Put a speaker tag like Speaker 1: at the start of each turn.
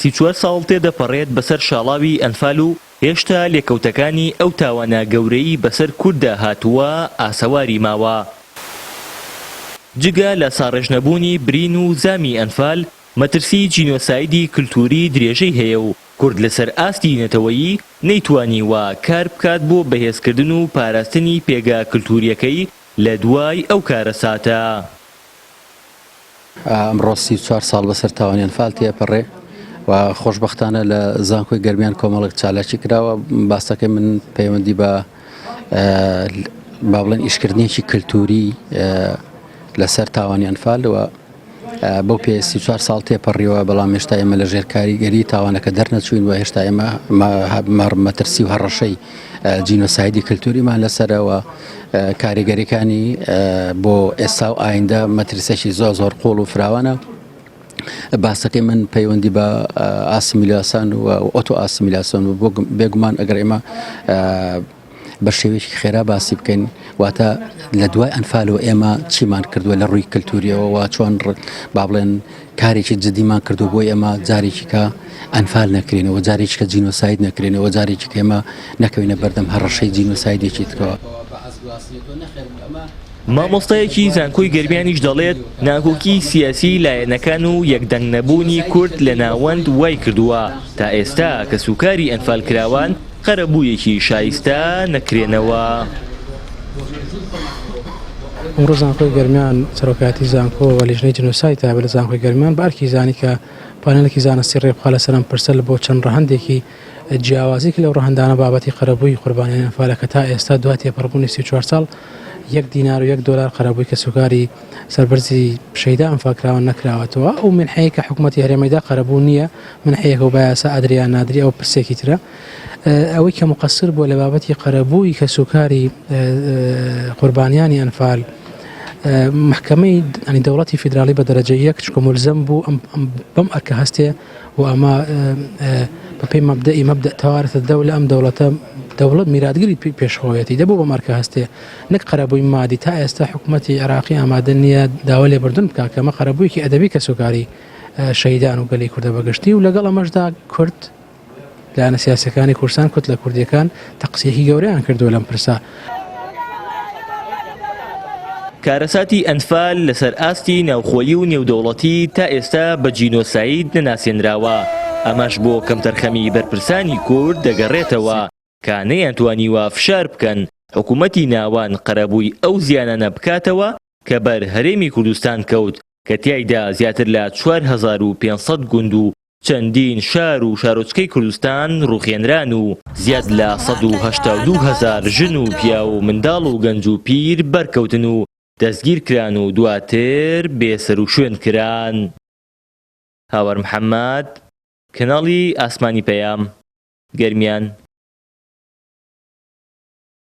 Speaker 1: 34 ساڵ تێدەپەڕێت بەسەر شاڵاوی ئەنفال و هێشتا لێکەوتەکانی ئەو تاوانە گەورەی بەسەر کورددا هاتووە ئاسەواری ماوە. جگە لە ساڕێژنەبوونی برین و زامی ئەنفال، مەترسی جینۆسایدی کلتووری درێژەی هەیە و کورد لەسەر ئاستی نەتەوەیی نەیتوانیوە کار بکات بۆ بەهێزکردن و پاراستنی پێگە کلتووریەکەی لە دوای ئەو کارەساتە.
Speaker 2: ئەمڕۆ 34 ساڵ بەسەر تاوانی ئەنفال تێپەڕێ و خۆشبەختانە لە زانکۆی گەرمیان کۆمەڵێک چالاکی کراوە باسەکەی من پەیوەندی بە با بڵێن ئیشکردنێکی کللتوری لەسەر تاوانی ئەنفال و بەو پێ 34 ساڵ تێپەڕیوە بەڵام هێشتا ئێمە لە ژێر کاریگەری تاوانەکە دەرنەچوین و هێشتا ئێمە مەترسی و هەڕەشەی جینۆسایدی کللتوریمان لەسەرەوە کاریگەریەکانی بۆ ئێستا و ئایندە مەترسێکی زۆر زۆر قوڵ و فراوانە. باسەکەی من پەیوەندی بە ئاسیمیلاسان و ئۆتۆ ئاسیمیلاسۆن و بێگومان ئەگەر ئێمە بە شێوەیەکی خێرا باسی بکەین واتە لە دوای ئەنفالەوە ئێمە چیمان کردووە لە ڕووی کللتوریەوە و چۆن با بڵێن کارێکی جدیمان کردو بۆی ئێمە جارێکی کە ئەنفال نەکرێنەوە جارێکی کە جینۆساید نەکرێنەوە جارێکی کە ئێمە نەکەوینە بەردەم هەڕەشەی جینۆسایدێکی ترەوە.
Speaker 1: مامۆستایەکی زانکۆی گەرمیانیش دەڵێت، ناکۆکی سیاسی لایەنەکان و یەکدەنگ نەبوونی کورد لە ناوەند وایکردووە تا ئێستا کەسوکاری ئەنفالکراوان قەرەبوویەکی شایستە نەکرێنەوە.
Speaker 3: ئەمڕۆ زانکۆی گەرمیان سەرۆکایەتی زانکۆ و لیژنەی جینۆساید تایبەت لە زانکۆی گەرمیان بە ئەرکی زانی کە پانێڵێکی زانستی ڕێکبخا لەسەر ئەم پرسە بۆ چەند ڕەهەندێکی جیاوازی کە لەو ڕەهەندانە بابەتی قەرەبووی قوربانیانی ئەنفالە کە تا ئێستا دوای تێپەڕبوونی 34 ساڵ یەک دینار و یەک دۆلار قەرەبووی کەسوکاری سەربەرزی شەهیدان ئەنفالکراوان نەکراوەتەوە. ئەو منحەیە کە حکوومەتی هەرێمەیدا قەرەبوو نییە، منحەیەکە و بە یاسا ئەدرێ یان نادرێ ئەوە پرسێکی ترە. ئەوەی کە مقەسر بووە لە بابەتی قەرەبووی کەسوکاری قوربانیانی ئەنفال محکمەی ینی دەوڵەتی فیدراڵی بە دەرەجە یەک چکە ملزم بوو بەم ئەرکە هەستێ و ئەمە بەپێی مەبدەئی مەبدەء تەوارث الدولە ئەم دەوڵەتە دەوڵەت میراتگری پێشخۆیەتی دەبوو بەم ئەرکە هەستێ نەک قەرەبووی مادی تا ئێستا حکوومەتی عێراقی ئامادە نییە داوا لێبوردن بکات کە ئەمە قەرەبوویەکی ئەدەبی کەسوکاری شەهیدان و گەلی کوردە بەگشتی و لەگەڵ ئەمەشدا کورد لایەنە سیاسیەکانی کوردستان کوتلە کوردیەکان تەقسیەکی گەورەیان کردووە لەم پرسە.
Speaker 1: کارەساتی ئەنفال لەسەر ئاستی ناوخۆیی و نێودەوڵەتی تا ئێستا بە جینۆساید نەناسێنراوە، ئەمەش بۆ کەمتەرخەمی بەرپرسانی کورد دەگەڕێتەوە کە نەیانتوانیوە فشار بکەن حکومەتی ناوەند قەرەبووی ئەو زیانانە بکاتەوە کە بەر هەرێمی کوردستان کەوت کە تیایدا زیاتر لە 4500 گوند و چەندین شار و شارۆچکەی کوردستان ڕووخێنران و زیاد لە 182 هەزار ژن و پیاو و منداڵ و گەنج و پیر بەرکەوتن و دەستگیرکران و دواتر بێسەروشوێن کران. هاوار محەمەد، کەناڵی ئاسمانی پەیام، گەرمیان.